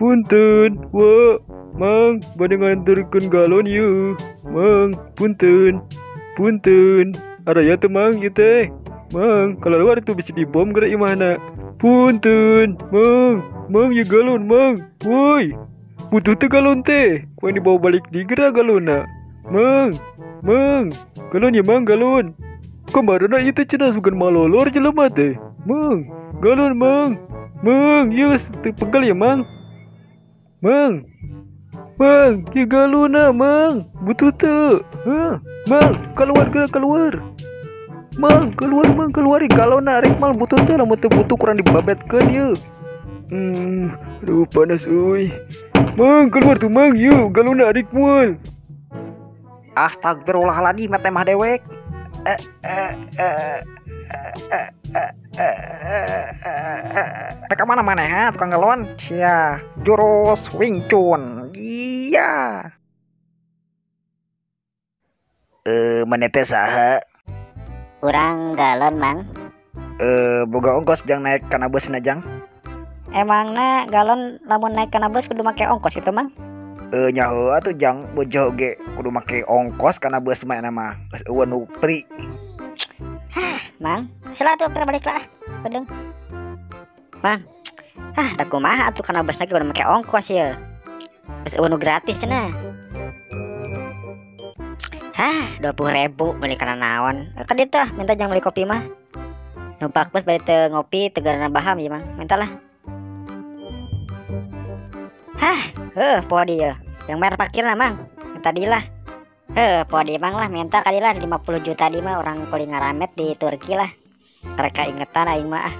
Punten, wa, Mang, bade nganterkeun galon ieu. Mang, punten. Punten. Araya teu Mang ieu teh. Mang, kalaluar tuh bisa dibom geura imahna. Punten, Mang. Mang ieu galon, Mang. Woi. Butuh teu galon teh. Ku aing dibawa balik di geura galonna. Mang, Mang. Galon ya Mang, galon. Kamarana ieu teh cenah sugan malolor jelema teh. Mang, galon Mang. Mang, ieu geus teu pegel ya Mang. Mang. Mang, ieu galonna Mang. Butuh teu? Hah? Mang, keluar geura keluar. Mang, keluar Mang, keluar galonna rek mal butuh teu lamun teu butuh kurang dibabetkeun ieu. Aduh panas euy. Mang, keluar tuh Mang, ieu galonna rek moal. Astagfirullahaladzim, teh mah dewek. Rek mana maneh ha tukang galon? Sia, jurus Wing Chun. Iya. Maneh teh saha? Urang galon, Mang. Boga ongkos jang naik kana busna jang? Emangna galon lamun naik kana bus kudu make ongkos gitu, Mang? Nyaho atuh jang bojoh ge kudu make ongkos kana bus mah eta mah. Geus eueuh nu pri. Hah, Mang, salah tuh keur balik lah. Bedeng. Mang. Hah, da kumaha atuh kana bus lagi kudu make ongkos ieu. Geus eueuh nu gratis cenah. Hah, 20.000 beli kana naon? Ka dieu tah minta jang beli kopi mah. Numpak bus bari teu ngopi teu garana baham ieu Mang. Minta lah. Hah, heuh poho dieu. Yang bayar parkirna Mang. Minta di lah. Heuh, poho di Mang lah, minta kali lah 50 juta di mah orang kuli ngaramet di Turki lah. Mereka ingetan aing mah ah.